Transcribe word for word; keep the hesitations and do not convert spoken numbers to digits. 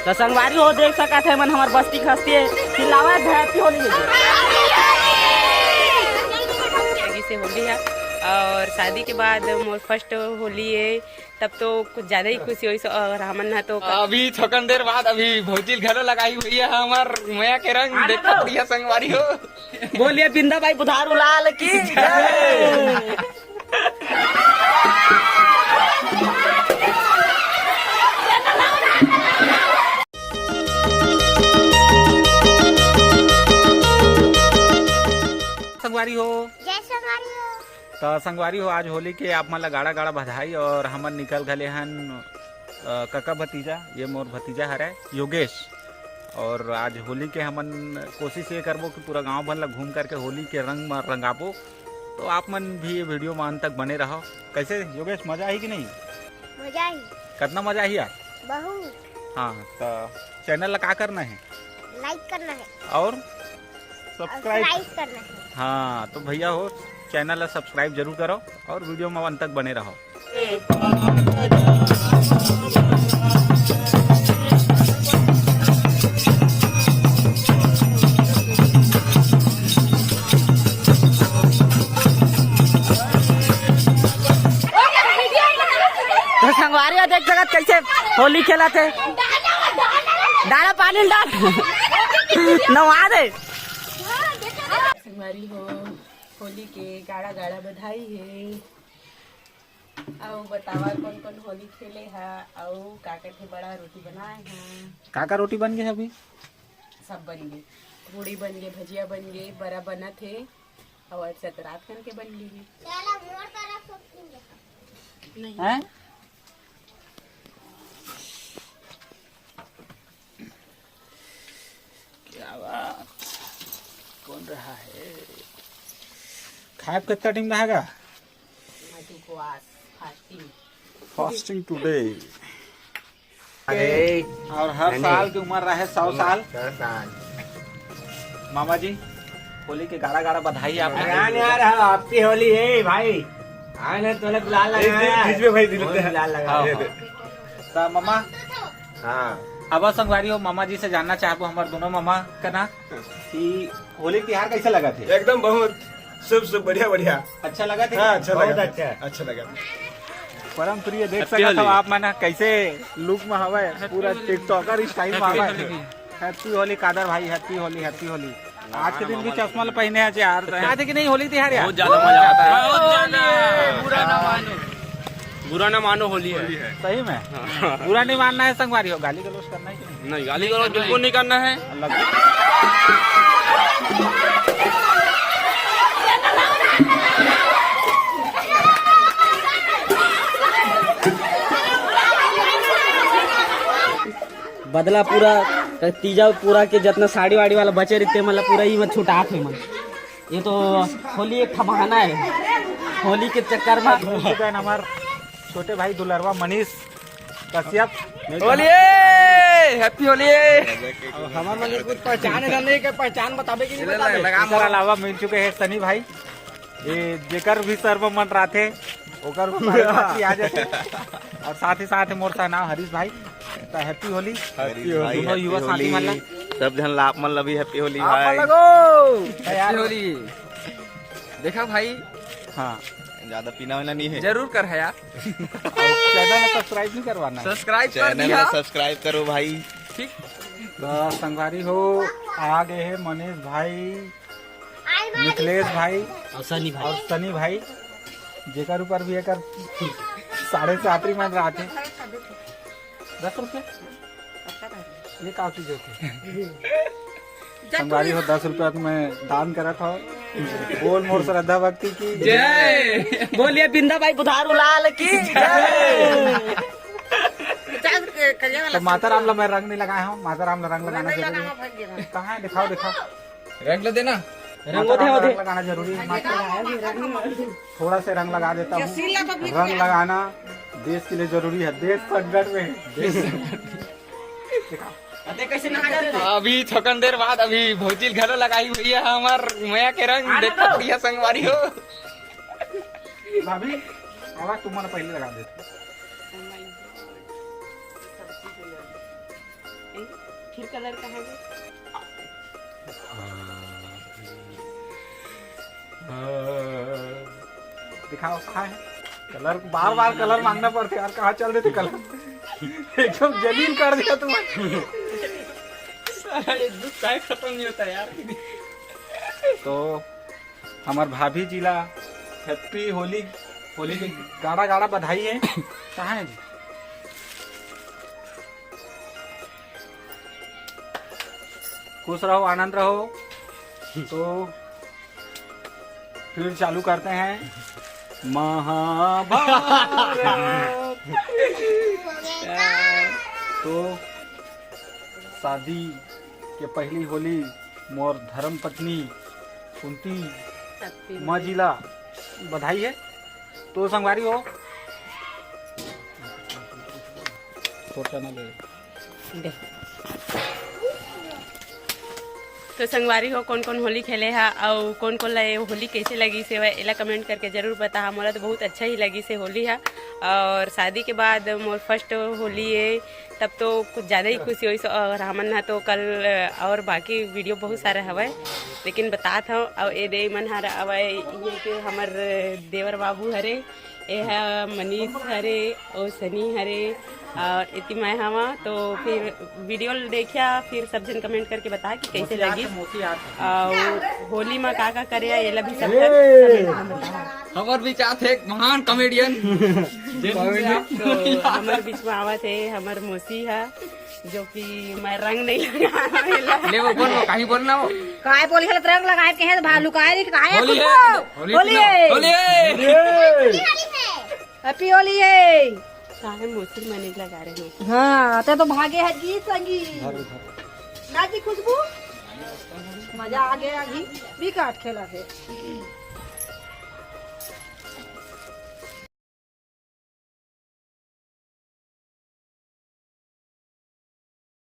तो संगवारी हो, देख सकत हे मन, हमर बस्ती के हस्ती हे, चिल्लावत हे, "Happy होली।" आगे से होली है और शादी के बाद मोर फर्स्ट होली है, तब तो कुछ ज्यादा ही खुशी होइस। और हमन ना तो अभी थोकन देर बाद अभी भौजी ल घलो लगाही भैया हमर मया के रंग। देखो बढ़िया संगवारी हो। बोलिए बिंदा बाई बुधारू लाल की जय। संगवारी हो। जय संगवारी हो। त संगवारी हो, आज होली के आप मन ला गाड़ा गाड़ा बधाई। और हमन निकल घले हन, अ, कका भतीजा, ये मोर भतीजा हरे योगेश। और आज होली के हमन कोशिश ये करबो कि पूरा गांव भर ला घूम करके होली के रंग म रंगाबो। तो आप मन भी ये वीडियो म अंत तक बने रहो। कैसे योगेश, मजा आही कि नहीं? मजा आही। कितना मजा आही यार? बहुत। हाँ, तो चैनल ला का करना है? लाइक करना है। और और सब्सक्राइब। सब्सक्राइब करना है। हाँ, तो भैया हो, चैनल ला सब्सक्राइब जरूर करो और वीडियो म अंत तक बने रहो। तो संगवारी हो, देख सकत कैसे होली खेलत हे। डाला पानी डाल, नवा दे। संगवारी हो, होली के गाड़ा गाड़ा बधाई हे। अउ बतावा कोन कोन होली खेले हा, अउ का कथे बड़ा रोटी बनाए हा। का का रोटी बन गे अभी? सब बन गे, पूड़ी बन गे, भजिया बन गे, बरा बनत हे, अउ आज सतरात कन के बन गे हे। हैं? क्या बात, कौन रहा है? खाए कितना टाइम रहेगा? आज उपवास, फास्टिंग। Fasting today. अरे, और हर नहीं। साल की उम्र रहे सौ साल। सौ साल। मामा जी, होली के गाड़ा गाड़ा बधाई आप। भगवान यार, हाँ, आपकी होली है भाई। हाँ, नहीं तो गुलाल ए, लगा बीच में भाई दिल बहुत दे। गुलाल लगा हाँ, ये हाँ। दे। तो मामा, हाँ। अब संगवारी हो, मामा जी से जानना चाहबो, हमारे दोनों मामा का ना, कि होली तिहार कैसे लगा थे? एकदम बहुत शुभ शुभ, बढ़िया बढ़िया। अच्छा लगा थे? हाँ, अच्छा बहुत लगा। अच्छा। अच्छा लगा। परम प्रिय देख सकत हो आप मन कैसे लुक में हवे, पूरा टिकटॉकर स्टाइल में हवे। हैप्पी होली कादर भाई, हैप्पी होली, हैप्पी होली। आज के दिन भी चश्मा ल पहने आज यार, तो याद है कि नहीं होली तिहार यार? बहुत ज्यादा मजा आता है। बहुत ज्यादा। बुरा ना मानो, बुरा ना मानो, होली है। सही में? हाँ। बुरा नहीं मानना है संगवारी हो, गाली गलौज करना है कि नहीं? नहीं, गाली गलौज बिल्कुल नहीं करना है। लग- बदला पूरा, तीजा पूरा के जितना साड़ी वाड़ी वाला बचे रहिथे, मतलब पूरा ही में छुटात हे मन। ये तो होली एक ठा बहाना है, होली के चक्कर में। हमार छोटे भाई दुलरवा मनीष कश्यप। होली, हैप्पी होली। अब हमार मन कुछ पहचान है नहीं, के पहचान बताबे कि नहीं बताबे? एकर अलावा मिल चुके हैं सनी भाई, ये जेकर भी सर्व मन राथे, ओकर भी सारे साथी आ जाथे। और साथ ही साथ मोर सा नाम हरीश भाई, तो हैप्पी होली। हैप्पी होली, दोनों हैप्पी युवा साथी होली। मन ला। सब झन ला आप मन ला भी हैप्पी होली आप भाई। मन लगो। हैप्पी होली। देखा भाई, हाँ। ज्यादा पीना वाला नहीं है। जरूर कर है यार। और चैनल ला सब्सक्राइब नहीं करवाना है। सब्सक्राइब कर चैनल दिया। ला सब्सक्राइब करो भाई। ठीक। तो संगवारी हो, आ गए हैं मनीष भाई, मिथिलेश भाई और सनी भाई। और सनी भाई, जेकर ऊपर भी एकर साढ़े सात ही मन रहा थे। दस रुपये? ये का चीज होती? संगवारी हो, दस रुपया के मैं दान करा था। बोल मोर श्रद्धा भक्ति की जय। बोलिए बिंदा बाई बुधारू लाल की जय। तो माता राम ला मैं रंग नहीं लगाया हूँ, माता राम ला रंग लगाना जरूरी है। कहाँ है? दिखाओ, दिखाओ। रंग ला देना। रंग माता राम ला रंग लगाना जरूरी है। थोड़ा से रंग लगा देता हूँ। रंग लगाना देश के लिए जरूरी है, देश संकट में है। देश संकट में। दिखाओ। अभी थोकन देर बाद अभी भौजी ल घलो लगाही भैया, हमर मया के रंग देखो भैया संगवारी हो। भाभी, आवाज तुम मन पहले लगा दे। ए, फिर कलर कहाँ गे? दिखाओ, कहाँ है कलर? बार बार कलर मांगना पड़थे यार, कहाँ चल देथे कलर? एकदम जलील कर दिया तुमन। साला ये दुख काहे खत्म नहीं होता यार। तो हमर भाभी जी ला हैप्पी होली, होली के गाड़ा गाड़ा बधाई है। कहाँ है जी? खुश रहो, आनंद रहो। तो फिर चालू करते हैं महाभारत। तो शादी के पहली होली मोर धर्म पत्नी कुंती माँ जी ला बधाई है। तो संगवारी हो, तोर चैनल है। दे। तो संगवारी हो, कौन कौन होली खेले हा अउ कौन कौन ला ये होली कैसे लगिस हे, एला कमेंट करके जरूर बताहा। मोला तो बहुत अच्छा ही लगिस हे होली हा। और शादी के बाद मोर फर्स्ट होली है, तब तो कुछ ज़्यादा ही खुशी होइस। और हमन हा तो कल और बाकी वीडियो बहुत सारा हवय, लेकिन बतात हव। और ये दे मन हर अवय, ये के हमर देवर बाबू हरे, ये हा मनीष हरे और सनी हरे और इति मैं हवा। तो फिर वीडियो देखिया, फिर सब जन कमेंट करके बता कि कैसे लगी। और होली में का का करे, ये ला भी सब जन कमेंट में बताओ। हमर बीच आत हे एक महान कॉमेडियन। तो हमर बीच में आवत है हमर मौसी हा, जो कि मैं रंग नहीं लगा। ले वो बोल, वो कहीं बोलना वो। काय बोल के रंग लगाए के है, भालू काय रे, काय है होली खुद है, को? होली होली है। होली है। हैप्पी होली है। काहे मौसी मने लगा रहे हो? हाँ, ते तो भागे है जी संगी। ना जी खुशबू, मजा आ गया जी। भी काट खेला थे।